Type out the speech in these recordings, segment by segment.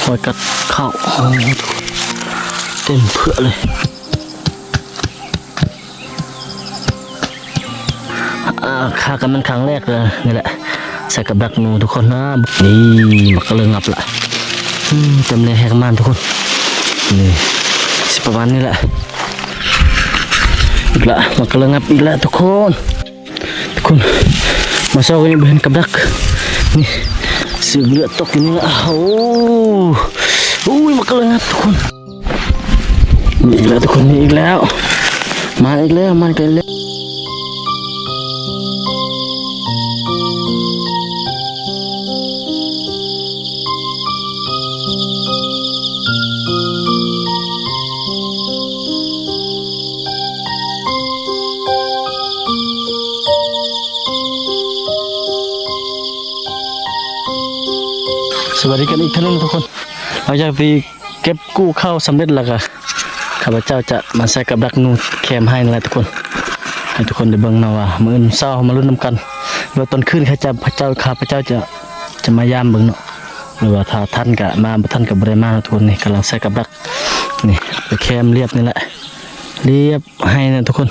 ຮອຍກັດເຂົ້າ ໂອ້ ເຕັມເຜືອເລີຍ. ອ່າ ຂ້າກະແມ່ນຄັ້ງແລກເລີຍ ນີ້ແຫຼະ ໃສ່ກັບດັກໜູທຸກຄົນນະ. ນີ້ ໝາກກະເລີງັບລະ ອືມ ເຕັມເລີຍ ແຮກມານທຸກຄົນ. ນີ້ ຊິປະມານນີ້ແຫຼະ ອີກລະ ໝາກກະເລີງັບອີກລະທຸກຄົນ. ທຸກຄົນ ມາຊອກນີ້ບໍ່ເຫັນກັບດັກ ນີ້ ເສຍເລືອດຕົກຢູ່ນີ້ລະ. ໂອ້ ໂອ້ຍ ໝາກກະເລີງັບທຸກຄົນ. ມີອີກແລ້ວທຸກຄົນ ມີອີກແລ້ວ ມາອີກແລ້ວ ມາອີກແລ້ວ. ສະບາຍດີກັນອີກເທື່ອໜຶ່ງທຸກຄົນ. ຫຼັງຈາກທີ່ເກັບກູ້ເຂົ້າສຳເລັດແລ້ວກະ ຂ້າພະເຈົ້າຈະມາໃສ່ກັບດັກໜູແຄມໃຫ້ນັ້ນແຫຼະທຸກຄົນ ໃຫ້ທຸກຄົນໄດ້ເບິ່ງເນາະວ່າ ມື້ອື່ນເຊົ້າເຮົາມາລຸ້ນນຳກັນ ວ່າຕອນຄືນຂ້າພະເຈົ້າ ຂ້າພະເຈົ້າຈະ ຈະມາຢາມເບິ່ງເນາະ ຫຼືວ່າຖ້າທັນກະມາ ບໍ່ທັນກະບໍ່ໄດ້ມາເນາະທຸກຄົນ. ນີ້ກຳລັງໃສ່ກັບດັກ ນີ້ໄປແຄມລຽບນີ້ແຫຼະ ລຽບ ໄຮ່ນະທຸກຄົນ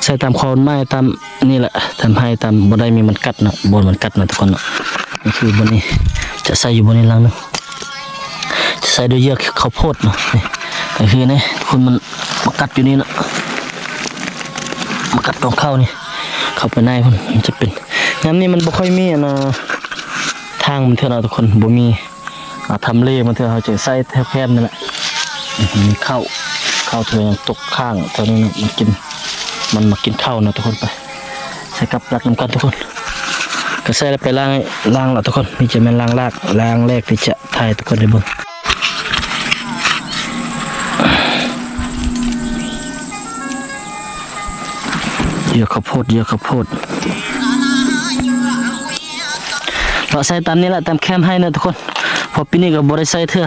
ໃສ່ຕາມຂອນໄມ້ ຕາມນີ້ແຫຼະ ຕາມໄຮ່ ຕາມບ່ອນໃດມີມັນກັດເນາະ ບ່ອນມັນກັດນະທຸກຄົນເນາະ. ນີ້ຄືບ່ອນນີ້ ຈະໃສ່ຢູ່ບ່ອນນີ້ຫຼັງໜຶ່ງ ຈະໃສ່ດ້ວຍເຍື່ອເຂົ້າໂພດເນາະ. ນີ້ກະຄືນີ້ທຸກຄົນ ມັນມາກັດຢູ່ນີ້ເນາະ ມາກັດຕອງເຂົ້ານີ້ ເຂົ້າໄປໃນພຸ້ນ ມັນຈະເປັນ ຍາມນີ້ມັນບໍ່ຄ່ອຍມີອັນນາ ທາງມັນເທື່ອເນາະທຸກຄົນ ບໍ່ມີ ອ່າ ທຳເລມັນເທື່ອ ເຮົາຈະໃສ່ແຖວແຄມນີ້ແຫຼະ. ມີເຂົ້າ ເຂົ້າເທື່ອຍັງຕົກຄ້າງແຖວນີ້ນະ ມັນກິນ ມັນມາກິນເຂົ້ານະທຸກຄົນ. ໄປ ໃສ່ກັບດັກນຳກັນທຸກຄົນ ກະໃສ່ແລ້ວໄປລ້າງ ລ້າງລະທຸກຄົນ. ນີ້ຈະແມ່ນລ້າງລາກ ລ້າງແລກທີ່ຈະຖ່າຍໃຫ້ທຸກຄົນໄດ້ເບິ່ງ. ເຫຍື່ອເຂົ້າໂພດ ເຫຍື່ອເຂົ້າໂພດ ເລາະໃສ່ຕາມນີ້ແຫຼະ ຕາມແຄມໄຮ່ນະທຸກຄົນ ເພາະປີນີ້ກະບໍ່ໄດ້ໃສ່ເທື່ອ.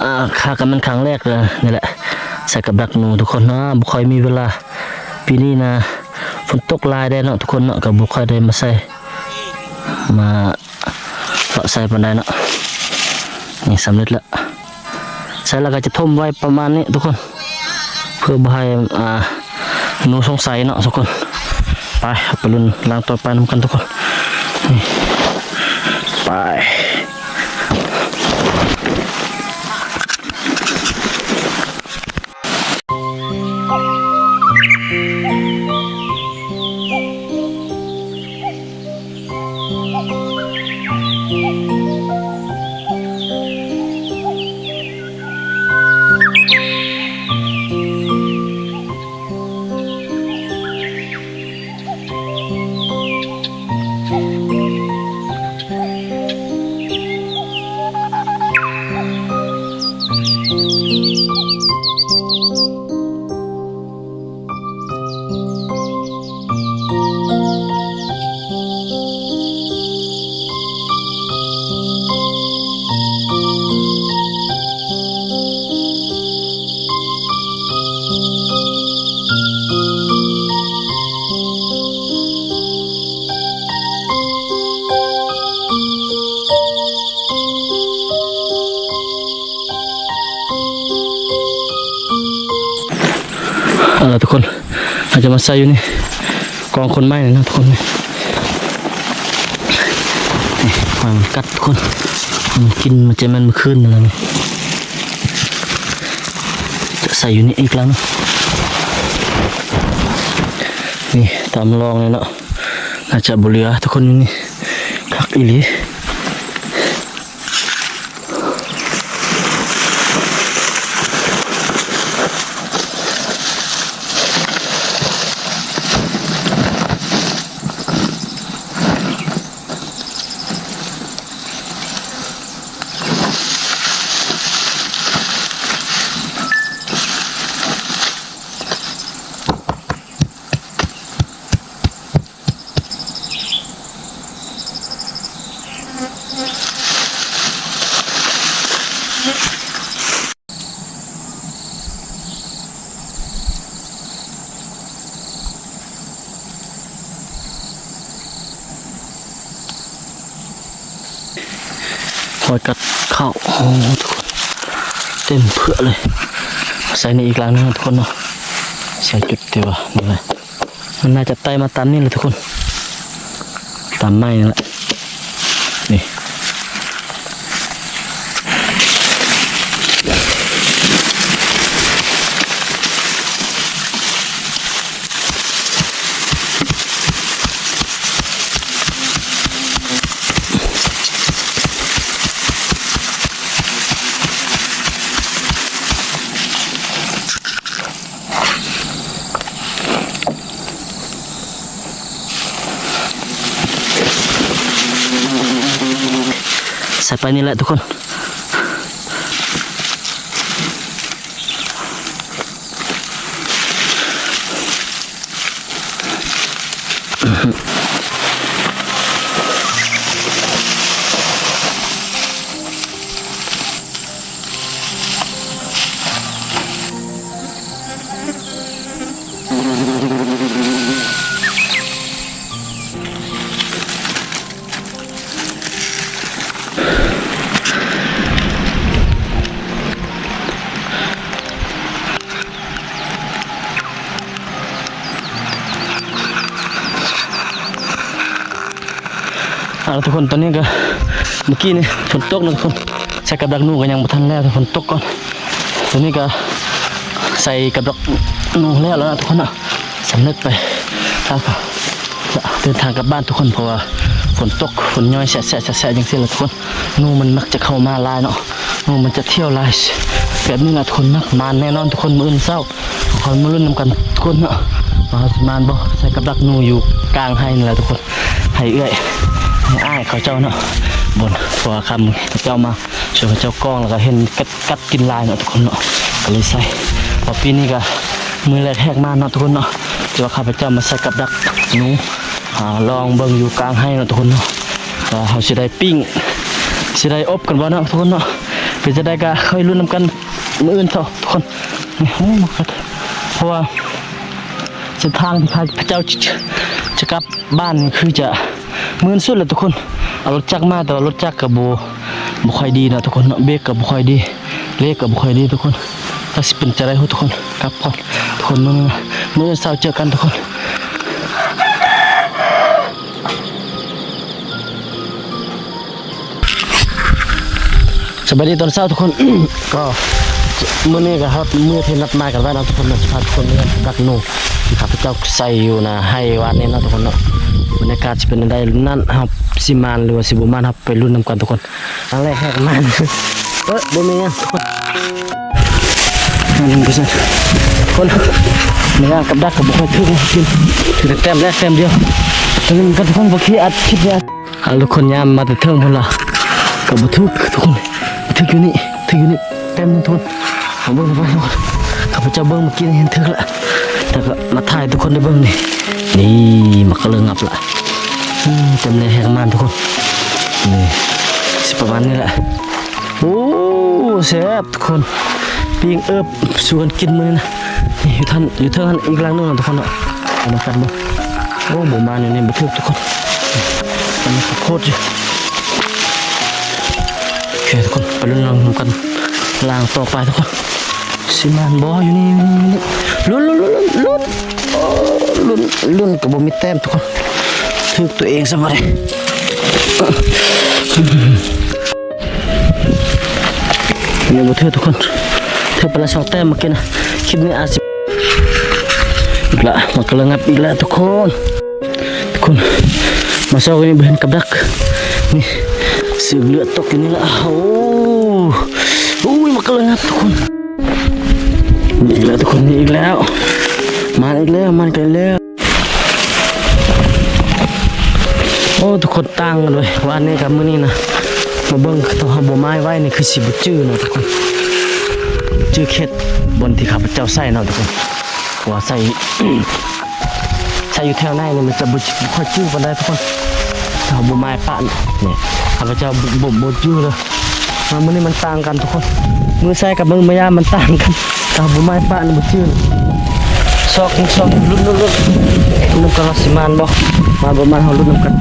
ອ່າ ຂ້າກະແມ່ນຄັ້ງແລກເລີຍ ນີ້ແຫຼະ ໃສ່ກັບດັກໜູທຸກຄົນນະ ບໍ່ຄ່ອຍມີເວລາ. ປີນີ້ນະ ຝົນຕົກຫຼາຍແດ່ເນາະທຸກຄົນເນາະ ກະບໍ່ຄ່ອຍໄດ້ມາໃສ່ ມາ ເລາະໃສ່ປານໃດເນາະ. ນີ້ສຳເລັດແລ້ວ ໃສ່ແລ້ວກະຈະຖົມໄວ້ປະມານນີ້ທຸກຄົນ ເພື່ອບໍ່ໃຫ້ ອ່າ ໜູສົງໄສເນາະທຸກຄົນ. ໄປ ເຮົາໄປລຸ້ນຫຼັງຕໍ່ໄປນຳກັນທຸກຄົນ. ນີ້ ໄປ. ເອົາລະທຸກຄົນ ເຮົາຈະມາໃສ່ຢູ່ນີ້ ກອງຂົນໄມ້ນີ້ນະທຸກຄົນ. ນີ້ ຫອຍມັນກັດທຸກຄົນ ມັນກິນ ມັນຈະແມ່ນມື້ຄືນນີ້ແຫຼະນີ້ ຈະໃສ່ຢູ່ນີ້ອີກຫຼັງ. ນີ້ຕາມລອງນີ້ເນາະ ໜ້າຈະບໍ່ເຫຼືອທຸກຄົນ ຢູ່ນີ້ ຄັກອີ່ຫຼີ. ຮອຍກັດເຂົ້າ ໂອ້ ທຸກຄົນ ເຕັມເຜືອເລີຍ. ໃສ່ນີ້ອີກຫຼັງໜຶ່ງທຸກຄົນເນາະ, ໃສ່ຈຸດທີ່ວ່ານີ້ແຫຼະ. ມັນໜ້າຈະໄຕ່ມາຕາມນີ້ແຫຼະທຸກຄົນ, ຕາມໄມ້ນີ້ແຫຼະ. ນີ້ ໃສ່ໄປນີ້ແຫຼະທຸກຄົນ. ເອົາລະທຸກຄົນ, ຕອນນີ້ກໍ ເມື່ອກີ້ນີ້ຝົນຕົກນະທຸກຄົນ, ໃສ່ກັບດັກໜູກໍຍັງບໍ່ທັນແລ້ວ, ຝົນຕົກກ່ອນ. ຕອນນີ້ກໍໃສ່ກັບດັກໜູແລ້ວລະນະທຸກຄົນເນາະ, ສຳເລັດໄປ. ແລ້ວກໍຈະເດີນທາງກັບບ້ານທຸກຄົນ, ເພາະວ່າຝົນຕົກ ຝົນຍ້ອຍແຊະໆໆໆ ຈັ່ງຊີ້ລະທຸກຄົນ. ໜູມັນມັກຈະເຂົ້າມາຫຼາຍເນາະ, ໜູມັນຈະທ່ຽວຫຼາຍແບບນີ້ລະທຸກຄົນ. ມັກໝານແນ່ນອນທຸກຄົນ, ມື້ອື່ນເຊົ້າເຮົາຄ່ອຍມາລຸ້ນນຳກັນທຸກຄົນເນາະ, ວ່າເຮົາຊິໝານບໍ່. ໃສ່ກັບດັກໜູຢູ່ກາງໄຮ່ນີ້ລະທຸກຄົນ, ໄຮ່ເອື້ອຍ ໄຮ່ອ້າຍເຂົາເຈົ້າເນາະ, ບ່ອນ ເພາະວ່າຄຳເຂົາເຈົ້າມາ ຊ່ວຍເຂົາເຈົ້າກອງ ແລ້ວກໍເຫັນກັດ ກັດກິນຫຼາຍເນາະທຸກຄົນເນາະ, ກໍເລີຍໃສ່. ເພາະປີນີ້ກໍມື້ແລກແຫກມາເນາະທຸກຄົນເນາະ, ທີ່ວ່າຂ້າພະເຈົ້າມາໃສ່ກັບດັກໜູ ອາ ລອງເບິ່ງຢູ່ກາງໄຮ່ເນາະທຸກຄົນເນາະ, ວ່າເຮົາຊິໄດ້ປີ້ງ ຊິໄດ້ອົບກັນບໍ່ເນາະທຸກຄົນເນາະ. ເປັນຈັ່ງໃດກໍຄ່ອຍລຸ້ນນຳກັນມື້ອື່ນເຊົ້າທຸກຄົນ. ນີ້ ໂອ້ ໝາກກະ ເພາະວ່າເສັ້ນທາງທີ່ຂ້າພະເຈົ້າຈະ ຈະກັບບ້ານນີ້ຄືຈະມື່ນສຸດແລ້ວທຸກຄົນ. ເອົາລົດຈັກມາ ແຕ່ວ່າລົດຈັກກໍບໍ່ ບໍ່ຄ່ອຍດີເນາະທຸກຄົນເນາະ, ເບຣກກໍບໍ່ຄ່ອຍດີ ເລກກໍບໍ່ຄ່ອຍດີທຸກຄົນ. ຈັກຊິເປັນຈັ່ງໃດພຸ້ນທຸກຄົນ. ກັບກ່ອນທຸກຄົນ, ມື້ນີ້ນະ ມື້ເຊົ້າເຈີກັນທຸກຄົນ. ສະບາຍດີຕອນເຊົ້າທຸກຄົນ. ກໍມື້ນີ້ກໍຮອດມື້ທີ່ນັດໝາຍກັນໄວ້ເນາະທຸກຄົນເນາະ, ຊິພາທຸກຄົນເມືອດັກໜູທີ່ຂ້າພະເຈົ້າໃສ່ຢູ່ນາໄຮ່ວານນີ້ເນາະທຸກຄົນເນາະ. ບັນຍາກາດຊິເປັນແນວໃດນັ້ນ ເຮົາຊິໝານ ຫຼືວ່າຊິບໍ່ໝານ ເຮົາໄປລຸ້ນນຳກັນທຸກຄົນ. ຄັ້ງແລກແຮກມານ ເອີ ບໍ່ມີຫຍັງທຸກຄົນ. ມາເບິ່ງກັນຊັ້ນທຸກຄົນ, ມາຍ່າງກັບດັກກໍບໍ່ຄ່ອຍຖືກນະ, ຖືກແຕ່ແຕ້ມແລກແຕ້ມດຽວ. ມາເບິ່ງກັນທຸກຄົນ, ບໍ່ຂີ້ອັດຄລິບເລີຍ. ເອົາທຸກຄົນ, ຍາມມາແຕ່ເທິງພຸ້ນລະ ກໍບໍ່ຖືກທຸກຄົນ, ຖືກຢູ່ນີ້ ຖືກຢູ່ນີ້ແຕ້ມໜຶ່ງທຸກຄົນ. ເຮົາເບິ່ງໄປທຸກຄົນ, ຂ້າພະເຈົ້າເບິ່ງເມື່ອກີ້ນີ້ເຫັນຖືກລະ, ແຕ່ກໍມາຖ່າຍໃຫ້ທຸກຄົນໄດ້ເບິ່ງນີ້. ນີ້ ໝາກກະເລີງັບລະ. ອືມ ເຕັມແລ້ວແຮງມານທຸກຄົນ. ນີ້ ຊິປະມານນີ້ແຫຼະ. ໂອ້ ແຊບທຸກຄົນ, ປີ້ງເອີບສູ່ກັນກິນມື້ນີ້ນະ. ນີ້ ຢູ່ຫັ້ນ ຢູ່ເທິງຫັ້ນອີກຫຼັງໜຶ່ງນະທຸກຄົນເນາະ, ເອົານຳກັນເບິ່ງ. ໂອ້ ບໍ່ມານຢູ່ນີ້ບໍ່ຖືກທຸກຄົນ, ອັນນີ້ຂ້າວໂພດຢູ່. ໂອເຄທຸກຄົນ, ໄປລຸ້ນນຳກັນຫຼັງຕໍ່ໄປທຸກຄົນ. ຊິມານບໍ່? ຢູ່ນີ້ ຢູ່ນີ້ ຢູ່ນີ້. ລຸ້ນ ລຸ້ນ ລຸ້ນ ລຸ້ນ ລຸ້ນ. ໂອ້ ລຸ້ນ ລຸ້ນກໍບໍ່ມີແຕ້ມທຸກຄົນ, ຖືກຕົວເອງຊະບໍ່ໄດ້. ຍັງບໍ່ຖືກທຸກຄົນ, ຖືກໄປລະສອງແຕ້ມເມື່ອກີ້ນະ. ຄລິບນີ້ອາດຊິ ອີກລະ ໝາກກະເລີງັບອີກແລ້ວທຸກຄົນ. ທຸກຄົນ ມາຊອກນີ້ບໍ່ເຫັນກັບດັກ. ນີ້ ເສຍງເລືອດຕົກຢູ່ນີ້ລະ. ໂອ້ ໂອ້ຍ ໝາກກະເລີງັບທຸກຄົນ. ມີອີກແລ້ວທຸກຄົນ, ມີອີກແລ້ວ, ມາອີກແລ້ວ, ມາອີກແລ້ວ. ໂອ້ ທຸກຄົນ, ຕ່າງກັນເວີຍ ວານນີ້ກັບມື້ນີ້ນະ. ມາເບິ່ງ ຄັນເຮົາບໍ່ໝາຍໄວ້ນີ້ ຄືຊິບໍ່ຈື່ເນາະທຸກຄົນ, ຈື່ເຂດບ່ອນທີ່ຂ້າພະເຈົ້າໃສ່ເນາະທຸກຄົນ. ເພາະວ່າໃສ່ ໃສ່ຢູ່ແຖວໃນນີ້ ມັນຈະບໍ່ ບໍ່ຄ່ອຍຈື່ປານໃດທຸກຄົນ, ຖ້າເຮົາບໍ່ໝາຍປະນີ້. ຂ້າພະເຈົ້າບໍ່ ບໍ່ ບໍ່ຈື່ເລີຍ. ມາມື້ນີ້ມັນຕ່າງກັນທຸກຄົນ, ມື້ໃສ່ກັບມື້ມາຍາມມັນຕ່າງກັນ. ຖ້າເຮົາບໍ່ໝາຍປະນີ້ບໍ່ຈື່. ຊອກ ຊອກ ລຸ້ນ ລຸ້ນ ລຸ້ນ ນຳກັນວ່າຊິມານບໍ່ ມານບໍ່ມານ ເຮົາລຸ້ນນຳກັນ.